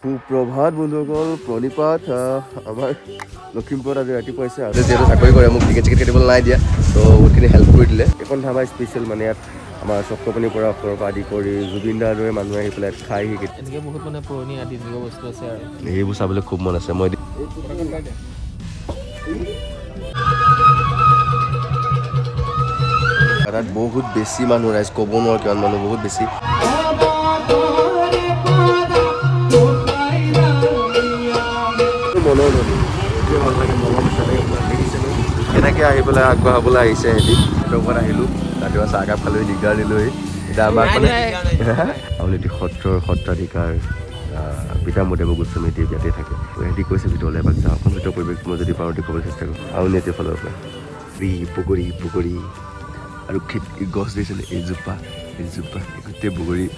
সুপ্ৰভাত বন্ধুসকল, প্ৰণিপাত। আমাৰ লখিমপুৰত আজি ৰাতিপুৱা আৰু যিহেতু চাকৰি কৰে, মোক টিকেট চিকেট কাটিবলৈ নাই দিয়া, ত' বহুতখিনি হেল্প কৰি দিলে। এইখন ধাবা স্পেচিয়েল, মানে ইয়াত আমাৰ চক্ৰপাণিৰ পৰা অসমৰ পৰা আদি কৰি জুবিন দাৰ দৰে মানুহে আহি পেলাই ইয়াত খাইহি। এনেকৈ বহুত মানে পুৰণি আদি যুগৰ বস্তু আছে আৰু সেইবোৰ চাবলৈ খুব মন আছে। মই তাত বহুত বেছি মানুহ, ৰাইজ, ক'ব নোৱাৰো কিমান মানুহ, বহুত বেছি। মনৰ ধনী, এইটোৱে ভাল লাগে, মৰম চেনেহ আপোনাক দেখিছে ন, কেনেকৈ আহি পেলাই আগবঢ়াবলৈ আহিছে সিহঁতি। সিহঁতৰ ঘৰত আহিলোঁ, ৰাতিপুৱা চাহ একাপ খালোহি, দিগদাৰ দিলোহি। এতিয়া আমাক মানে আউনীআটী সত্ৰৰ সত্ৰাধিকাৰ পীতাম্বৰদেৱ গোস্বামীদেৱ ইয়াতে থাকে। সিহঁতি কৈছে ভিতৰলৈ এপাক যাওঁ। অকণ ভিতৰৰ পৰিৱেশটো মই যদি পাৰোঁ দেখুৱাবলৈ চেষ্টা কৰিম। আউনীআটীৰ ফালৰ পৰা ৰি বগৰী বগৰী আৰু খেতি গছ দিছিলে, এইজোপা এইজোপা গোটেই বগৰী।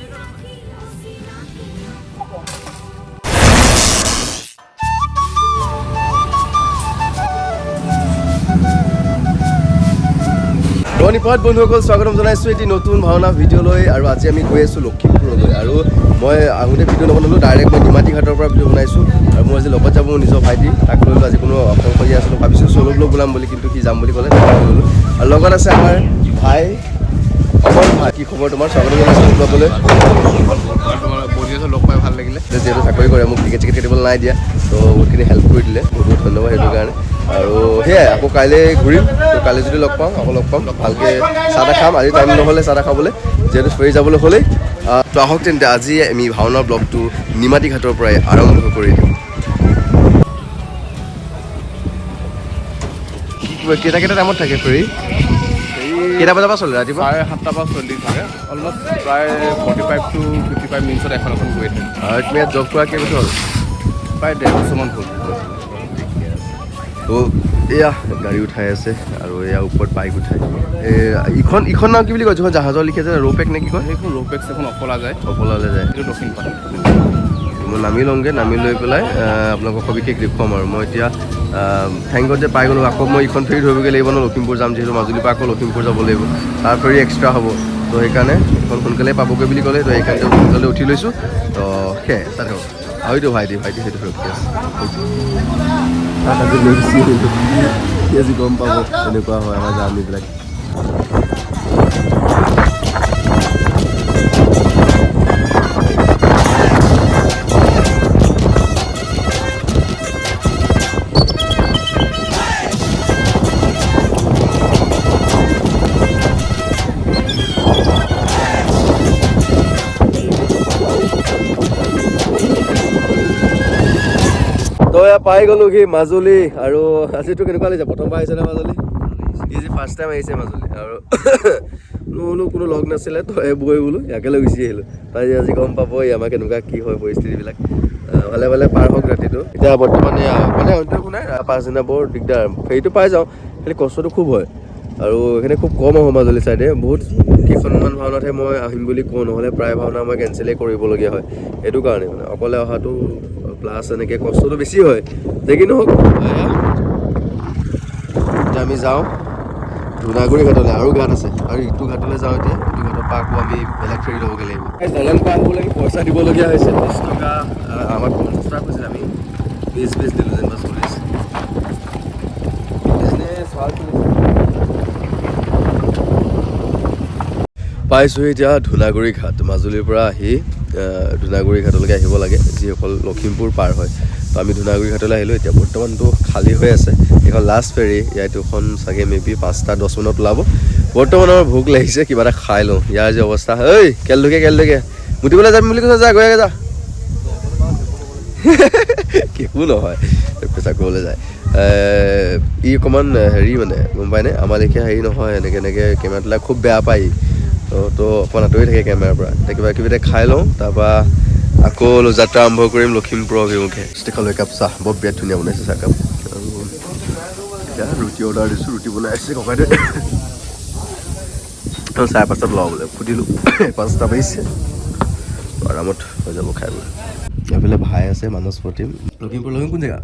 প্ৰণিপাত বন্ধুসকল, স্বাগতম জনাইছোঁ এটি নতুন ভাওনা ভিডিঅ'লৈ। আৰু আজি আমি গৈ আছোঁ লখিমপুৰলৈ। আৰু মই আহোঁতে ভিডিঅ' নবনালোঁ, ডাইৰেক্ট মই নিমাতী ঘাটৰ পৰা ভিডিঅ' বনাইছোঁ। আৰু মোৰ আজি লগত যাব মোৰ নিজৰ ভাইটি, তাক লৈ আজি কোনো অকলশৰীয়া আছিলোঁ। ভাবিছোঁ চ'ল' ব্লগ ওলাম বুলি, কিন্তু সি যাম বুলি ক'লে তাক লৈ গ'লোঁ। আৰু লগত আছে আমাৰ ভাই অমন। ভাই, কি খবৰ তোমাৰ? স্বাগতম জনাইছোঁ ব্লগলৈ। তোমাৰ লগ পাই ভাল লাগিলে। যিহেতু চাকৰি কৰে, মোক টিকেট চিকেট কাটিবলৈ নাই দিয়া, ত' বহুতখিনি হেল্প কৰি দিলে, বহুত বহুত ধন্যবাদ সেইটো কাৰণে। আৰু সেয়াই, আকৌ কাইলৈ ঘূৰিম। ত' কাইলৈ যদি লগ পাওঁ, আকৌ লগ পাম, ভালকৈ চাহ তাহ খাম। আজি টাইম নহ'লে চাহ তাহ খাবলৈ, যিহেতু ফেৰী যাবলৈ হ'লেই। ত' আহক তেন্তে, আজি আমি ভাওনা ব্লগটো নিমাতী ঘাটৰ পৰাই আৰম্ভ কৰি দিওঁ। কি কিবা কেইটা কেইটা টাইমত থাকে ফেৰী? কেইটা বজাৰ পৰা চলে ৰাতিপুৱা? 7:30ৰ পৰা চলি থাকে, অলমষ্ট প্ৰায় 45 টু 55 মিনিটছত এখন এখন গৈ থাকে। আৰু তুমি ইয়াত জব কৰা কেইবছৰ হ'ল? প্ৰায় 1.5 বছৰমান হ'ল। তো এয়া গাড়ী উঠাই আছে আৰু এয়া ওপৰত বাইক উঠাই। ইখন ইখন নাম কি বুলি কয়, যিখন জাহাজৰ লিখে যে ৰ'পেক নে কি কয়? সেইখন ৰ'পেক্স, এখন অফলা যায়। অফলালৈ যায়। এইটো দক্ষিণ পাট। মই নামি লওঁগৈ, নামি লৈ পেলাই আপোনালোকক সবিশেষ দেখুৱাম। আৰু মই এতিয়া thank god যে পাই গ'লোঁ। আকৌ মই ইখন ফেৰী ধৰিবগৈ লাগিব ন, লখিমপুৰ যাম যিহেতু, মাজুলীৰ পৰা আকৌ লখিমপুৰ যাব লাগিব, তাৰ ফেৰী এক্সট্ৰা হ'ব। তো সেইকাৰণে এইখন সোনকালে পাবগৈ বুলি ক'লে, তো সেইকাৰণে সোনকালে উঠি লৈছোঁ। তো সেয়াই, তাত থাকক। আৰু এইটো ভাইটি, ভাইটি সেইটো ৰখি আছে। তাক আজি লৈ গুচি আহিলোঁ, সি আজি গম পাব এনেকুৱা হয় আমাৰ জাৰ্ণিবিলাক। তো এয়া পাই গ'লোহি মাজুলী। আৰু আজিতো কেনেকুৱা লাগিছে? প্ৰথমবাৰ আহিছে নে মাজুলী? ই আজি ফাৰ্ষ্ট টাইম আহিছে মাজুলী। আৰু বোলো কোনো লগ নাছিলে, তো এই বৈ বোলো ইয়াকে লৈ গুচি আহিলোঁ। তাই আজি গম পাব এই আমাৰ কেনেকুৱা কি হয় পৰিস্থিতিবিলাক। ভালে ভালে পাৰ হওক ৰাতিটো। এতিয়া বৰ্তমান এয়া মানে অন্য একো নাই, পাছদিনা বৰ দিগদাৰ। ফেৰীটো পাই যাওঁ, খালি কষ্টটো খুব হয়। আৰু এইখিনি খুব কম আহোঁ মাজুলী চাইডে, বহুত কেইখনমান ভাওনাতহে মই আহিম বুলি কওঁ, নহ'লে প্ৰায় ভাওনা মই কেঞ্চেলেই কৰিবলগীয়া হয়। এইটো কাৰণে মানে অকলে অহাটো প্লাছ এনেকৈ কষ্টটো বেছি হয়। যি কি নহওক, এয়া এতিয়া আমি যাওঁ ধূনাগুৰি ঘাটলৈ। আৰু ঘাট আছে, আৰু ইটো ঘাটলৈ যাওঁ। এতিয়া ইটো ঘাটৰ পৰা আকৌ আমি বেলেগ ফেৰী ল'বগৈ লাগিব। দলং পাৰ হ'বলৈ পইচা দিবলগীয়া হৈছে 20 টকা। আমাক 50 টকা কৈছিলে, আমি 20 20 দিলোঁ যেনিবা, 40। বিজনেছ ভাল চলিছে। পাইছোঁ এতিয়া ধূনাগুৰি ঘাট। মাজুলীৰ পৰা আহি ধূনাগুৰি ঘাটলৈকে আহিব লাগে, যিসকল লখিমপুৰ পাৰ হয়। তো আমি ধূনাগুৰি ঘাটলৈ আহিলোঁ। এতিয়া বৰ্তমানটো খালী হৈ আছে। এইখন লাষ্ট ফেৰী, ইয়াৰটোখন চাগে মে বি 5টা 10 মানত ওলাব। বৰ্তমান আমাৰ ভোক লাগিছে, কিবা এটা খাই লওঁ। ইয়াৰ যে অৱস্থা, ঐ কেলঢুকে কেলঢুকে মুতিবলৈ যাম বুলি কৈছে, যা গৈ যা, একো নহয়, পেচাব কৰিবলৈ যায়। ই অকণমান হেৰি মানে গম পায়নে, আমাৰ লেখীয়া হেৰি নহয়, এনেকৈ এনেকৈ কেমেৰাবিলাক খুব বেয়া পায় ই। তো অকণমান আঁতৰি থাকে কেমেৰাৰ পৰা। এতিয়া কিবা কিবি এটা খাই লওঁ, তাৰপৰা আকৌ যাত্ৰা আৰম্ভ কৰিম লখিমপুৰৰ অভিমুখে। খালোঁ একাপ চাহ, বৰ বিৰাট ধুনীয়া বনাইছে চাহকাপ। আৰু এতিয়া ৰুটি অৰ্ডাৰ দিছোঁ, ৰুটি বনাই আছে ককাইদেউ। আৰু 5:30ত ওলাব বোলে, সুধিলোঁ, 5টা বাজিছে, তো আৰামত হৈ যাব খাই বৈ। এইফালে ভাই আছে মানস প্ৰতিম। লখিমপুৰ, লখিমপুৰ কোন জেগা?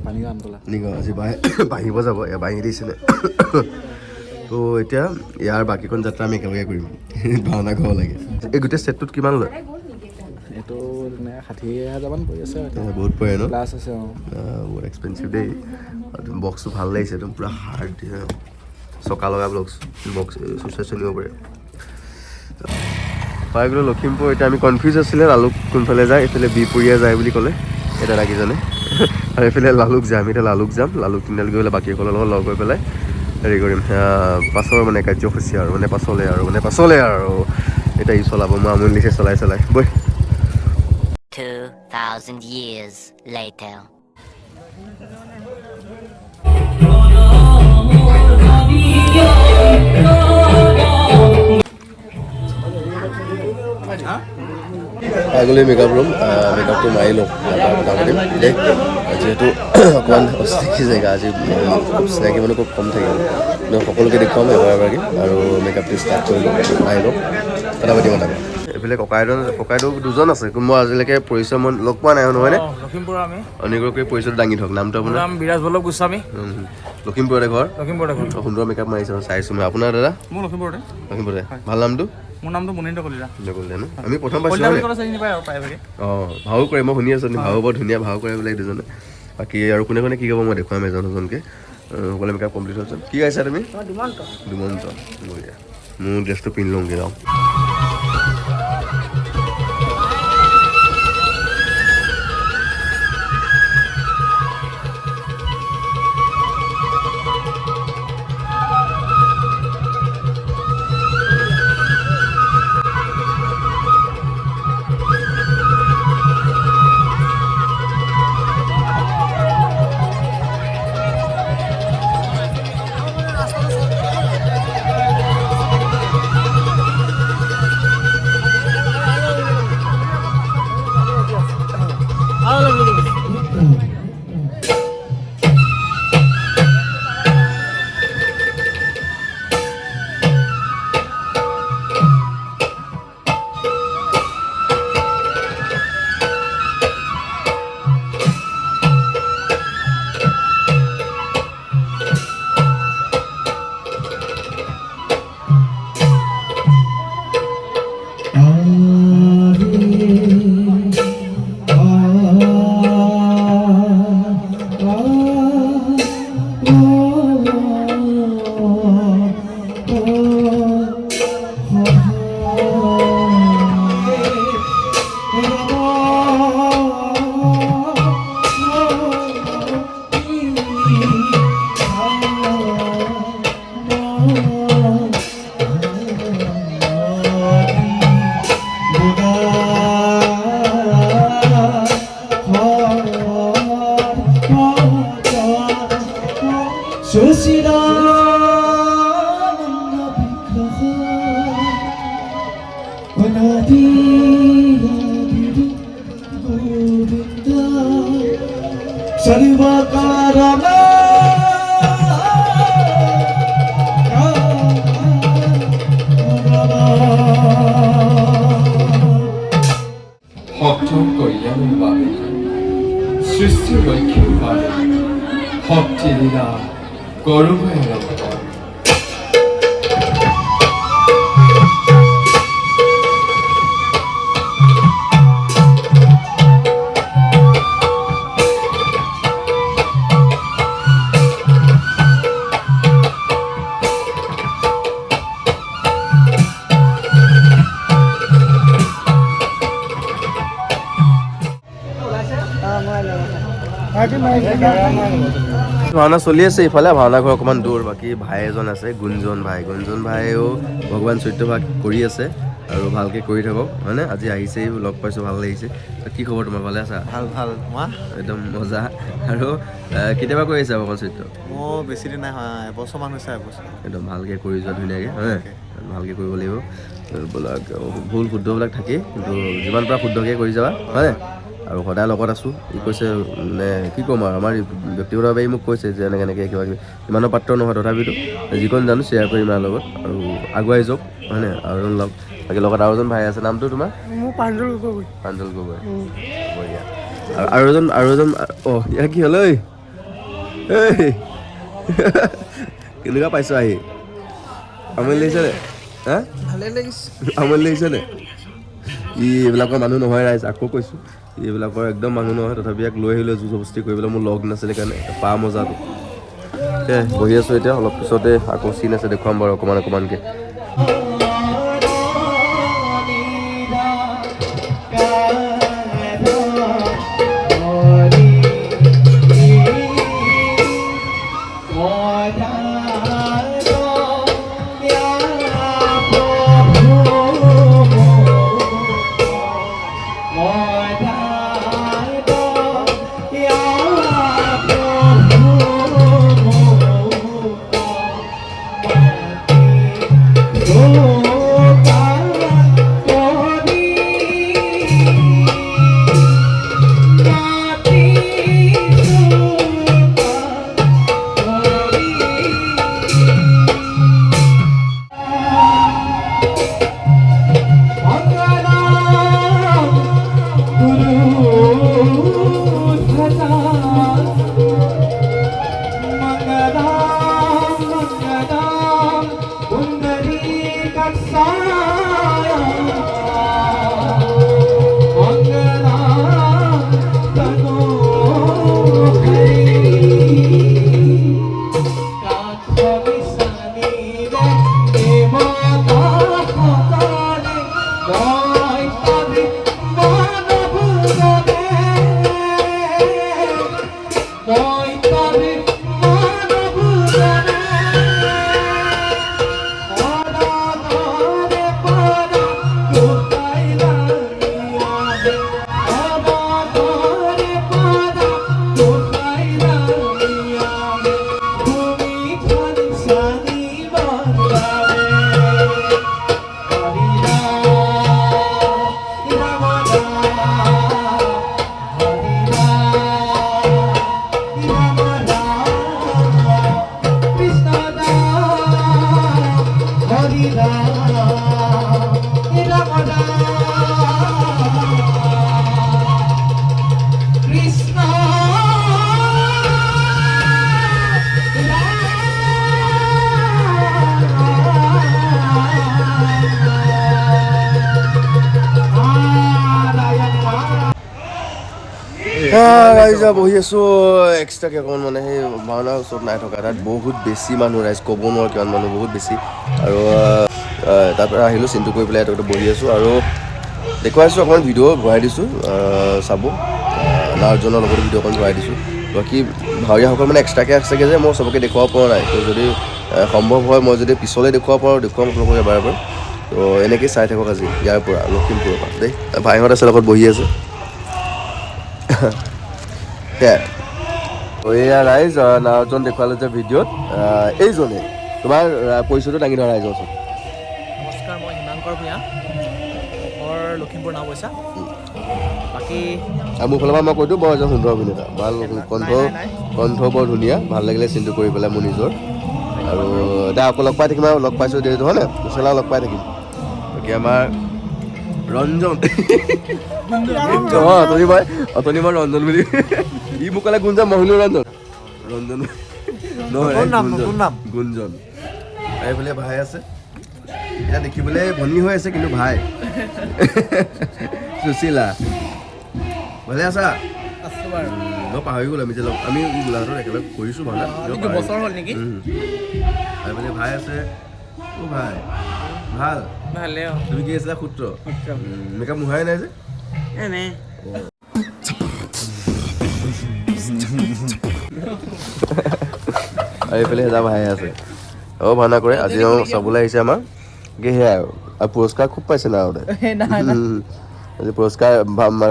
পানীগাঁও আমতলা। নিগাঁও। আজি বাই বাঢ়িব যাব, এয়া বাঁহী দিছিলে। তো এতিয়া ইয়াৰ বাকীখন যাত্ৰা আমি একেলগে কৰিম। ভাওনা ঘৰ লাগে। এই গোটেই ছেটটোত কিমান লয়? এইটো 60,000মান পৰি আছে। বহুত পৰে ন? প্লাছ আছে, অঁ। বহুত এক্সপেঞ্চিভ দেই। বক্সটো ভাল লাগিছে, একদম পূৰা হাৰ্ড, চকা লগা বক্স, বক্স চুইচাইড চলিব পাৰে। পাই গ'লোঁ লখিমপুৰ। এতিয়া আমি কনফিউজ আছিলে লালুক কোনফালে যায়। এইফালে বিহপুৰীয়া যায় বুলি ক'লে এই দাদাকেইজনে আৰু এইফালে লালুক যায়। আমি এতিয়া লালুক যাম। লালুক তিনিআলি গৈ পেলাই বাকীসকলৰ লগত লগ হৈ পেলাই হেৰি কৰিম, পাছৰ মানে কাৰ্যসূচী আৰু মানে পাছলৈ আৰু মানে পাছলৈ আৰু এতিয়া ই চলাব, মই আমনি লাগিছে চলাই চলাই বৈ। 2,000 years later. পাই গ'লে মেকআপ ৰুম, মেকআপটো মাৰি লওঁ, তাৰপৰা কথা পাতিম দেই। যিহেতু অকণমান অচিনাকি জেগা, আজি খুব চিনাকি মানুহ খুব কম থাকিব, কিন্তু সকলোকে দেখুৱাম এবাৰ এবাৰকৈ। আৰু মেকআপটো ষ্টাৰ্ট কৰি লওঁ, মাৰি লওঁ, কথা পাতিম তাৰপৰা। এইফালে ককাইদেউ, ককাইদেউ দুজন আছে, মই আজিলৈকে পৰিচয় মই লগ পোৱা নাই, নহয়নে? লখিমপুৰৰ আমি। অনুগ্ৰহ কৰি পৰিচয়টো দাঙি ধৰক, নামটো মোৰ আপোনাৰ? নাম বিৰাজ বল্লভ গোস্বামী। লখিমপুৰতে ঘৰ? লখিমপুৰতে ঘৰ। সুন্দৰ মেকআপ মাৰিছে, চাইছোঁ মই। আপোনাৰ দাদা? মোৰ লখিমপুৰতে। লখিমপুৰতে। ভাল, নামটো? মোৰ নামটো মনীন্দ্ৰ কলিতা। নক'লে ন, আমি প্ৰথম পাইছোঁ। কলিতা বুলি হয়নে? ক'লে চিনি নাপায় আৰু প্ৰায়ভাগে। অঁ, ভাও কৰে, মই শুনি আছোঁ, ভাও বৰ ধুনীয়া ভাও কৰে বোলে এই দুজনে। বাকী আৰু কোনে কোনে কি গাব মই দেখুৱাম এজন এজনকৈ। সকলোৱে মেকআপ কমপ্লিট হৈছে। কি গাইছা তুমি? দুমন্ত। দুমন্ত, বঢ়িয়া। মোৰ ড্ৰেছটো পিন্ধি লওঁগৈ, যাওঁ। ভক্তৰ কল্যাণৰ বাবে, সৃষ্টিৰ ৰক্ষাৰ বাবে শক্তি লীলা কৰোঁ আৰম্ভ। ভাওনা চলি আছে ইফালে, ভাওনা ঘৰ অকণমান দূৰ। বাকী ভাই এজন আছে, গুঞ্জন ভাই। গুঞ্জন ভাইও ভগৱান চৈত্যভাগ কৰি আছে আৰু ভালকৈ কৰি থাকক, হয়নে? আজি আহিছেই, লগ পাইছোঁ, ভাল লাগিছে। কি খবৰ তোমাৰ, ভালে আছা? ভাল ভাল, তোমাৰ? একদম মজা। আৰু কেতিয়াবা কৰি আছা ভগৱান চৈত্য? মোৰ বেছি দিন নাই হোৱা, এবছৰমান হৈছে, এবছৰ। একদম ভালকৈ কৰি যোৱা ধুনীয়াকৈ, হয়নে? ভালকৈ কৰিব লাগিব। বিলাক ভুল শুদ্ধবিলাক থাকেই, কিন্তু যিমান পাৰা শুদ্ধকৈ কৰি যাবা, হয়নে? আৰু সদায় লগত আছোঁ। ই কৈছে, মানে কি ক'ম আৰু, আমাৰ ব্যক্তিগতভাৱে ই মোক কৈছে যে এনেকৈ এনেকৈ কিবা কিবি, ইমানো পাত্ৰ নহয়, তথাপিতো যিকণ জানো শ্বেয়াৰ কৰিম ইয়াৰ লগত আৰু আগুৱাই যাওক, হয়নে? আৰু এজন লগ, বাকী লগত আৰু এজন ভাই আছে, নামটো তোমাৰ? মোৰ প্ৰাঞ্জল গগৈ। প্ৰাঞ্জল গগৈ, বঢ়িয়া। আৰু আৰু এজন, আৰু এজন, অঁ, ইয়াৰ কি হ'ল ঐ? এই কেনেকুৱা পাইছ আহি? আমনি লাগিছে নে? হা, ভালে লাগিছে। আমনি লাগিছে নে? ই এইবিলাকৰ মানুহ নহয় ৰাইজ, আকৌ কৈছোঁ, এইবিলাকৰ একদম মানুহ নহয়। তথাপি ইয়াক লৈ আহিলোঁ জোৰ জবস্তি কৰিবলৈ, মোৰ লগ নাছিলে কাৰণে। পা মজাটো। বহি আছোঁ এতিয়া, অলপ পিছতে আকৌ চিন আছে দেখুৱাম বাৰু অকণমান অকণমানকৈ। ৰাইজ বহি আছোঁ এক্সট্ৰাকৈ অকণমান, মানে সেই ভাওনাৰ ওচৰত নাই থকা, তাত বহুত বেছি মানুহ ৰাইজ, ক'ব নোৱাৰোঁ কিমান মানুহ, বহুত বেছি। আৰু তাৰ পৰা আহিলোঁ, চিনটো কৰি পেলাই ইয়াতে বহি আছোঁ আৰু দেখুৱাইছোঁ অকণমান ভিডিঅ' ভৰাই দিছোঁ, চাব নাৰ্জনৰ লগত ভিডিঅ' অকণ ভৰাই দিছোঁ। বাকী ভাৱৰীয়াসকল মানে এক্সট্ৰাকৈ আছেগৈ যে মই চবকে দেখুৱাব পৰা নাই, তো যদি সম্ভৱ হয় মই যদি পিছলৈ দেখুৱাব পাৰোঁ দেখুৱাম আপোনালোকক এবাৰ এবাৰ। তো এনেকৈয়ে চাই থাকক আজি ইয়াৰ পৰা, লখিমপুৰৰ পৰা দেই। ভাইহঁত আছে লগত বহি আছে। এয়া ৰাইজ, নাৰজন দেখুৱালে যে ভিডিঅ'ত, এইজনে তোমাৰ পৰিচয়টো দাঙি ধৰা ৰাইজৰ ওচৰত। নমস্কাৰ, মই হিমাংকৰ ভূঞা, ঘৰ লখিমপুৰ নাওবৈচা। বাকী আৰু মোৰ ফালৰ পৰা মই কৈ দিওঁ, বৰ এজন সুন্দৰ অভিনেতা, ভাল কণ্ঠ বৰ ধুনীয়া, ভাল লাগিলে চিনটো কৰি পেলাই মোৰ নিজৰ। আৰু এতিয়া আকৌ লগ পাই থাকিম, আৰু লগ পাইছোঁ দেৰি হয় নে পিছলৈ লগ পাই থাকিম। বাকী আমাৰ ৰঞ্জন, অঁ অথনি মই ৰঞ্জন বুলি ই মোক ক'লে গুঞ্জন, মই শুনিলোঁ ৰঞ্জন ৰঞ্জন নহয় গুঞ্জন। এইফালে ভাই আছে, এতিয়া দেখিবলৈ ভনী হৈ আছে কিন্তু ভাই। সুশীলা ভালে আছা? মই পাহৰি গ'লো, আমি যে লগ আমি গোলাঘাটত একেলগে কৰিছোঁ ভাওনা। এইফালে ভাই আছে। অ' ভাই ভাল? ভালে। তুমি কি আছিলা? সূত্ৰ। মেকআপ মোহাই নাই যে? এনেই। আৰু এইফালে এটা ভাই আছে, অ' ভাওনা কৰে আজি, চাবলৈ আহিছে আমাৰ। সেয়াই আৰু পুৰস্কাৰ খুব পাইছে না আগতে। আজি পুৰস্কাৰ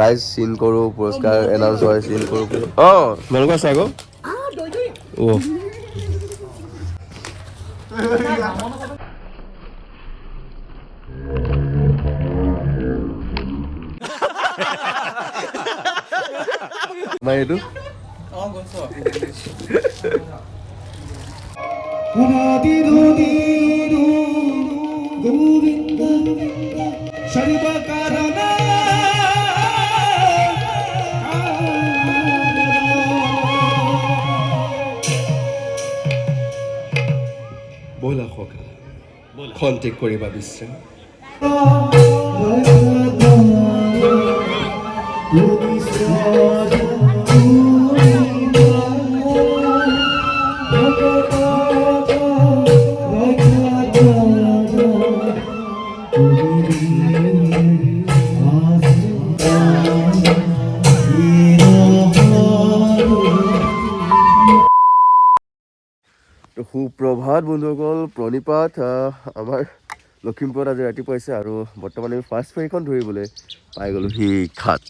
ৰাইজ চিন কৰোঁ, পুৰস্কাৰ এনাউন্স হয়, চিন কৰোঁ। অঁ তোমালোকৰ আছে আকৌ। অ' আমাৰ এইটো ব'লা সকা, খন্তেক কৰিবা বিশ্ৰাম। তো সুপ্ৰভাত বন্ধুসকল, প্ৰণিপাত। আমাৰ লখিমপুৰত আজি ৰাতিপুৱাইছে আৰু বৰ্তমান আমি ফাৰ্ষ্ট ফেৰীখন ধৰিবলৈ পাই গ'লোঁ সি ঘাট।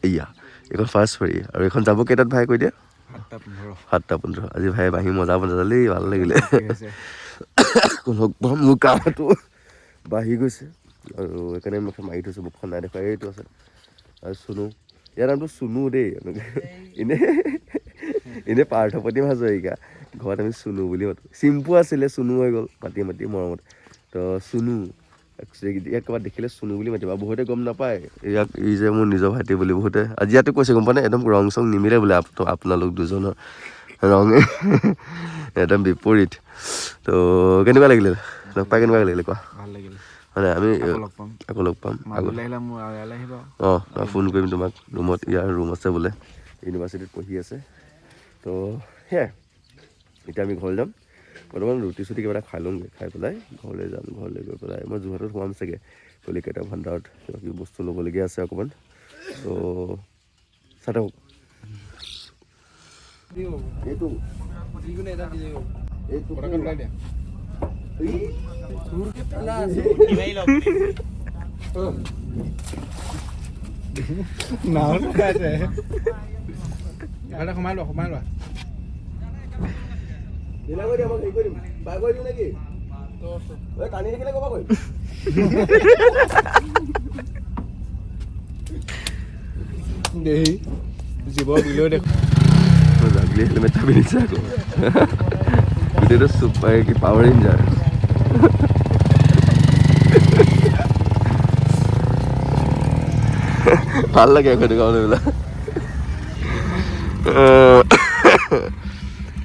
এয়া এইখন ফাৰ্ষ্ট ফেৰী আৰু এইখন যাব কেইটাত ভাই কৈ দিয়া? 7:15। 7:15। আজি ভাই বাঁহী মজা বজালে, ভাল লাগিলে। আকৌ লগ পাম। মোৰ কামটো বাঢ়ি গৈছে আৰু সেইকাৰণে মুখখন মাৰি থৈছোঁ, মুখখন নাই দেখুৱা। এইটো আছে আৰু চুনু, ইয়াৰ নামটো চুনু দেই। এনেই এনেই পাৰ্থপ্ৰতিম হাজৰিকা, ঘৰত আমি চুনু বুলি মাতোঁ। চিম্পু আছিলে, চুনু হৈ গ'ল মাতি মাতি মৰমত। তো চুনু একচুৱেলি ইয়াক ক'ৰবাত দেখিলে চুনু বুলি মাতিবা। বহুতে গম নাপায় ইয়াক, ই যে মোৰ নিজৰ ভাইটি বুলি। বহুতে আজি ইয়াতে কৈছে, গম পোৱা নাই, একদম ৰং চং নিমিলে বোলে আপোনালোক দুজনৰ ৰং একদম বিপৰীত। তো কেনেকুৱা লাগিলে লগ পাই, কেনেকুৱা লাগিলে কোৱা? ভাল লাগিল। মানে আমি আকৌ লগ পাম। আকৌ লগ পাম। আকৌ মাজুলী আহিলে মোৰ ইয়ালৈ আহিবা। অঁ, মই ফোন কৰিম তোমাক। ৰুমত, ইয়াৰ ৰুম আছে বোলে, ইউনিভাৰ্চিটিত পঢ়ি আছে। তো সেয়াই, এতিয়া আমি ঘৰলৈ যাম। বৰ্তমান ৰুটি চুটি কিবা এটা খাই ল'মগৈ, খাই পেলাই ঘৰলৈ যাম। ঘৰলৈ গৈ পেলাই মই যোৰহাটত সোমাম চাগে, কলিকতা ভাণ্ডাৰত কিবা কিবি বস্তু ল'বলগীয়া আছে অকণমান। তো চাই থাকক। এইটো এইটো সোমাই লোৱা, সোমাই লোৱা। ঢিলা কৰি দিয়া, মই হেৰি কৰি দিম, বাই কৰি দিওঁ নেকি? ঐ, টানি থাকিলে ক'বা কৰিম। দেহি জীৱ দিলেও দেখোন। জাগলি হেলমেট এটা পিন্ধিছে আকৌ, গোটেইটো চুপাৰ কি পাৱাৰ ৰেঞ্জাৰ। ভাল লাগে আকৌ এনেকুৱা মানুহবিলাক।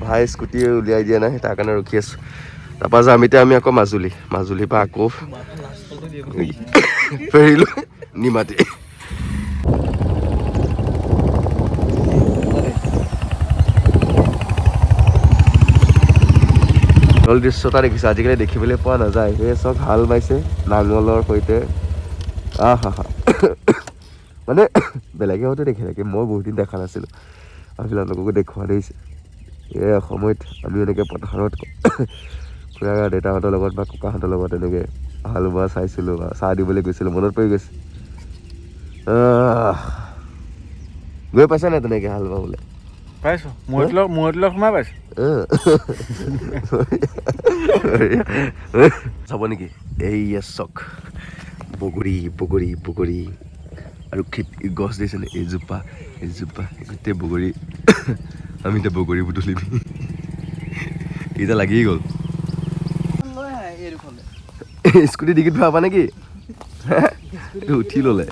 ভাই স্কুটি উলিয়াই দিয়া নাই, তাৰ কাৰণে ৰখি আছোঁ। তাৰপৰা যাম এতিয়া আমি আকৌ মাজুলী, মাজুলীৰ পৰা আকৌ ফেৰী লৈ নিমাতী। বিৰল দৃশ্য এটা দেখিছোঁ, আজিকালি দেখিবলৈ পোৱা নাযায়। সেই চব হাল বাইছে নাঙলৰ সৈতে। আহা হা, মানে বেলেগে হয়তো দেখি থাকে, মই বহুত দিন দেখা নাছিলোঁ। আপোনালোককো দেখুওৱা দেখিছে। এই সময়ত আমি এনেকৈ পথাৰত খুৰা দেউতাহঁতৰ লগত বা ককাহঁতৰ লগত এনেকৈ হাল বোৱা চাইছিলোঁ বা চাহ দিবলৈ গৈছিলোঁ, মনত পৰি গৈছে। গৈ পাইছা নাই তেনেকৈ হাল বাবলৈ? পাইছোঁ, মূৰত সোমাই পাইছোঁ। চাব নেকি? এইয়া চক, বগৰী বগৰী বগৰী আৰু খেতি গছ দিছিলে, এইজোপা এইজোপা গোটেই বগৰী। আমি এতিয়া বগৰী বুটলিম। এতিয়া লাগিয়ে গ'ল। স্কুটি ডিকিত ভৰাবা নেকি? এইটো উঠি ল'লে।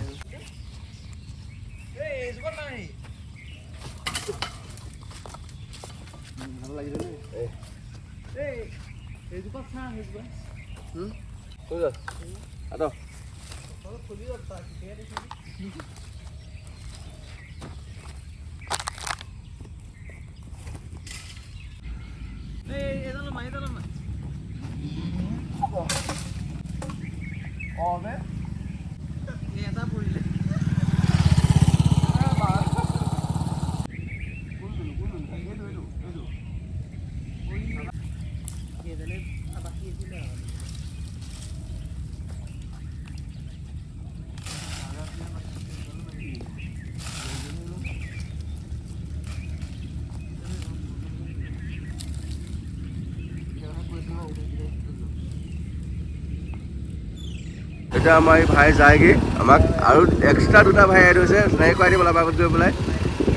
এতিয়া আমাৰ এই ভাই যায়গৈ, আমাক আৰু এক্সট্ৰা দুটা ভাই এড হৈছে, চিনাকি কৰাই দিম অলপ আগত গৈ পেলাই।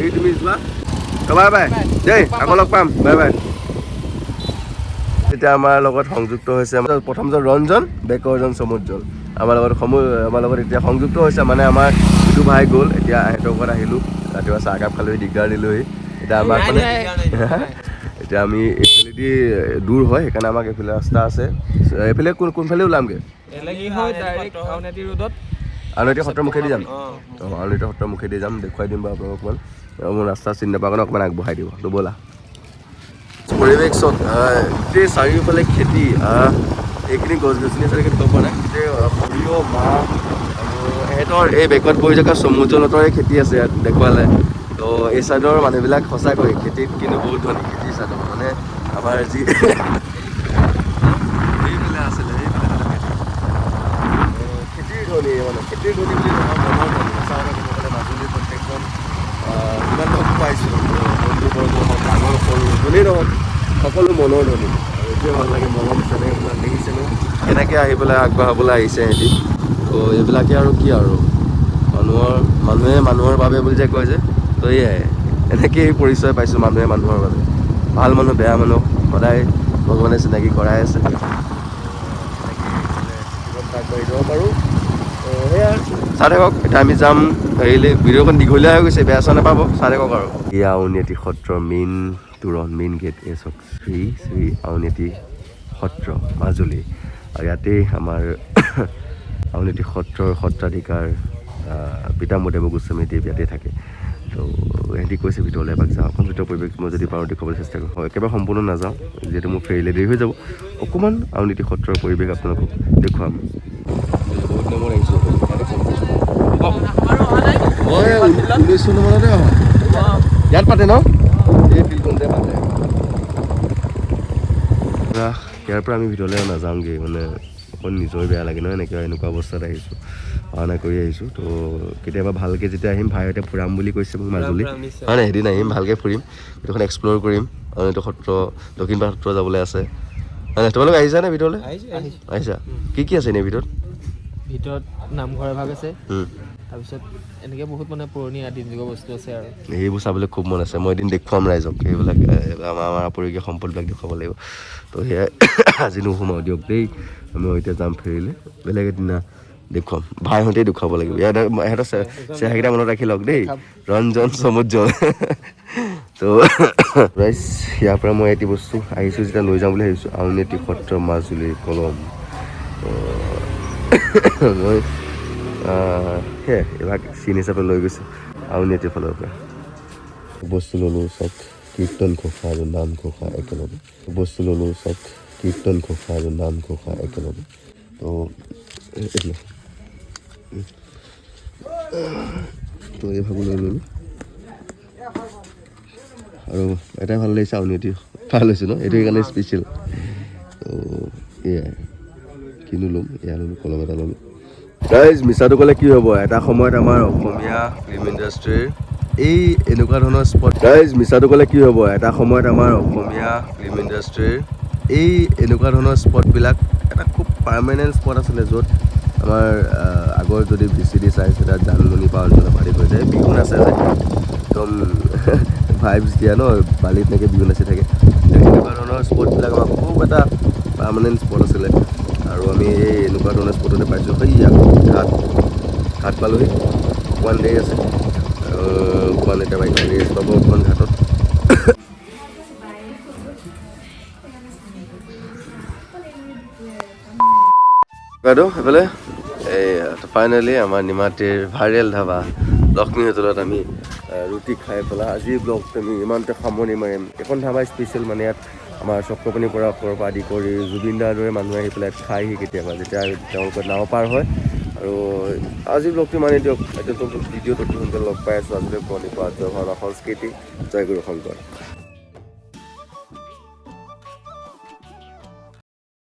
এই তুমি যোৱা, তো বাই বাই দেই, আকৌ লগ পাম, বাই বাই। এতিয়া আমাৰ লগত সংযুক্ত হৈছে আমাৰ প্ৰথমজন ৰঞ্জন, বেকৰজন সমুজ্জ্বল। আমাৰ লগত সমূহ, আমাৰ লগত এতিয়া সংযুক্ত হৈছে, মানে আমাৰ যিটো ভাই গ'ল, এতিয়া সিহঁতৰ ঘৰত আহিলোঁ, ৰাতিপুৱা চাহ একাপ খালোহি, দিগদাৰ দিলোহি। এতিয়া আমাক মানে এতিয়া আমি এইফালেদি দূৰ হয়, সেইকাৰণে আমাক এইফালে ৰাস্তা আছে। এইফালে কোনফালে ওলামগৈ? কি হয়, ডাইৰেক্ট আউনীআটী ৰোডত আউনীআটী সত্ৰৰ মুখেদি যাম। অঁ, আউনীআটী সত্ৰৰ মুখেদি যাম, দেখুৱাই দিম বাৰু আপোনালোক অকণমান। আৰু মোৰ ৰাস্তা চিনি নাপাওঁ কাৰণে অকণমান আগবঢ়াই দিব। তো ব'লা। পৰিৱেশ চাওক, গোটেই চাৰিওফালে খেতি। এইখিনি গছ গছনি আছে কিন্তু গম পোৱা নাই, গোটেই সৰিয়হ, মাহ আৰু ইহঁতৰ এই বেকত বহি থকা সমুজ্জ্বলহঁতৰে খেতি আছে ইয়াত দেখুৱালে। তো এই চাইডৰ মানুহবিলাক সঁচাকৈ খেতিত কিন্তু বহুত ধনী। খেতিৰ চাইডৰ মানে আমাৰ যি এইফালে আছিলে, এইফালে খেতিৰ ধনী, মানে খেতিৰ ধনী বুলি নহয়, মনৰ ধনী। সঁচা কথা ক'ব গ'লে মাজুলীৰ প্ৰত্যেকজন যিমান লগ পাইছোঁ, বন্ধুবৰ্গ হওক, ডাঙৰ সৰু যোনেই নহওক, সকলো মনৰ ধনী। আৰু এইটোৱে ভাল লাগে, মৰম চেনেহ এইবিলাক দেখিছে ন, কেনেকৈ আহি পেলাই আগবঢ়াবলৈ আহিছে সিহঁতি। তো এইবিলাকে আৰু কি আৰু মানুহে মানুহৰ বাবে বুলি যে কয় যে, তো এয়াই এনেকেই পৰিচয় পাইছোঁ, মানুহে মানুহৰ বাবে। ভাল মানুহ বেয়া মানুহ সদায় ভগৱানে চিনাকি কৰাই আছে। জীৱনত আগবাঢ়ি যাব পাৰোঁ। তো সেয়া চাই থাকক। এতিয়া আমি যাম হেৰিলৈ। ভিডিঅ'খন দীঘলীয়া হৈ গৈছে, বেয়া চেয়া নাপাব, চাই থাকক। আৰু এয়া আউনীআটী সত্ৰৰ মেইন তোৰণ, মেইন গেট। এই চাওক, শ্ৰী শ্ৰী আউনীআটী সত্ৰ মাজুলী। আৰু ইয়াতেই আমাৰ আউনীআটী সত্ৰৰ সত্ৰাধিকাৰ পীতাম্বৰদেৱ গোস্বামীদেৱ ইয়াতে থাকে। তো সিহঁতি কৈছে ভিতৰলৈ এপাক যাওঁ। অকণ ভিতৰৰ পৰিৱেশ মই যদি পাৰোঁ দেখুৱাবলৈ চেষ্টা কৰিম। হয়, একেবাৰে সম্পূৰ্ণ নাযাওঁ, যিহেতু মোৰ ফেৰীলৈ দেৰি হৈ যাব। অকণমান আউনীআটী সত্ৰৰ পৰিৱেশ আপোনালোকক দেখুৱাম। বহুত নম্বৰ আহিছোঁ। মই 19 নম্বৰতে অহা। ইয়াত পাতে ন, এই ফিল্ডখনতে পাতে। ইয়াৰ পৰা আমি ভিতৰলৈ নাযাওঁগৈ, মানে অকণ নিজৰে বেয়া লাগে ন, এনেকৈ এনেকুৱা অৱস্থাত আহিছোঁ, ভাওনা কৰি আহিছোঁ। তো কেতিয়াবা ভালকৈ যেতিয়া আহিম, ভাইহঁতে ফুৰাম বুলি কৈছে মোক মাজুলী, হয় নাই? এদিন আহিম, ভালকৈ ফুৰিম, এইখন এক্সপ্ল'ৰ কৰিম। আৰু এইটো সত্ৰ, দক্ষিণপাট সত্ৰ যাবলৈ আছে, হয় নাই? তোমালোক আহিছা নে ভিতৰলৈ? আহিছা? কি কি আছে এনেই ভিতৰত? ভিতৰত নামঘৰ এভাগ আছে, তাৰপিছত এনেকৈ বহুত মানে পুৰণি আদিম যুগৰ বস্তু আছে। আৰু সেইবোৰ চাবলৈ খুব মন আছে। মই এদিন দেখুৱাম ৰাইজক সেইবিলাক, আমাৰ আপুৰুগীয়া সম্পদবিলাক দেখুৱাব লাগিব। তো সেয়াই, আজি নোসোমাওঁ দিয়ক দেই। আমি এতিয়া যাম ফেৰীলৈ, বেলেগ এদিনা দেখুৱাম। ভাইহঁতেই দেখুৱাব লাগিব। ইয়াত ইহঁতৰ চেহেৰাকেইটা মনত ৰাখি লওক দেই, ৰঞ্জন, সমুজ্জ্বল। তো ৰাইজ, ইয়াৰ পৰা মই এটি বস্তু আহিছোঁ যেতিয়া লৈ যাওঁ বুলি ভাবিছোঁ, আউনীআটী সত্ৰ মাজুলীৰ কলম। তো মই সেয়াই এইভাগ চিন হিচাপে লৈ গৈছোঁ আউনীআটীৰ ফালৰ পৰা। বস্তু ল'লোঁ চাওক, কীৰ্তন ঘোষা আৰু নাম ঘোষা একেলগে। বস্তু ল'লোঁ চাওক, কীৰ্তন ঘোষা আৰু নাম ঘোষা একেলগে। তো এইটো, তো এই ভাগো লৈ ল'লোঁ। আৰু এটাই ভাল লাগিছে, আউনীআটী ভাল হৈছে ন, এইটো সেইকাৰণে স্পেচিয়েল। তো এয়াই কিনো ল'ম, এয়া ল'লোঁ, কলম এটা ল'লোঁ। গাইজ, মিছাটো ক'লে কি হ'ব, এটা সময়ত আমাৰ অসমীয়া ফিল্ম ইণ্ডাষ্ট্ৰীৰ এই এনেকুৱা ধৰণৰ স্পট, গাইজ, মিছাটো ক'লে কি হ'ব, এটা সময়ত আমাৰ অসমীয়া ফিল্ম ইণ্ডাষ্ট্ৰীৰ এই এনেকুৱা ধৰণৰ স্পটবিলাক এটা খুব পাৰ্মানেণ্ট স্পট আছিলে, য'ত আমাৰ আগৰ যদি ভিচিডি চাইছে, তাত জানমণি পৰা অঞ্চলৰ পৰা আদি কৰি যায় বিহু নাচে যে, একদম ভাইবছ দিয়া ন, বালিত এনেকৈ বিহু নাচি থাকে। এনেকুৱা ধৰণৰ স্পটবিলাক আমাৰ খুব এটা পাৰ্মানেণ্ট স্পট আছিলে আৰু আমি এই এনেকুৱা ধৰণৰ স্পটতে পাইছোঁ। সেইয়া ঘাট, ঘাট পালোহি। অকণমান দেৰি আছে আৰু অকণমান এতিয়া বাইক ৰেষ্ট পাব অকণমান ঘাটত। বাইদেউ, সেইফালে এই ফাইনেলি আমাৰ নিমাতীৰ ভাইৰেল ধাবা লক্ষ্মী হোটেলত আমি ৰুটি খাই পেলাই আজিৰ ব্লগটো আমি ইমানতে সামৰণি মাৰিম। এইখন ধাবা স্পেচিয়েল, মানে ইয়াত আমাৰ চক্ৰপাণি পৰাশৰৰ পৰা আদি কৰি জুবিন দাৰ দৰে মানুহ আহি পেলাই ইয়াত খাইহি কেতিয়াবা, যেতিয়া তেওঁলোকৰ নাও পাৰ হয়। আৰু আজিৰ ব্লগটো ইমানেই দিয়ক। এতিয়া ভিডিঅ'ত অতি সোনকালে লগ পাই আছোঁ। আজিলৈ পুৰণি পোৱা। জয় ভাওনা সংস্কৃতি, জয় গুৰু শংকৰ।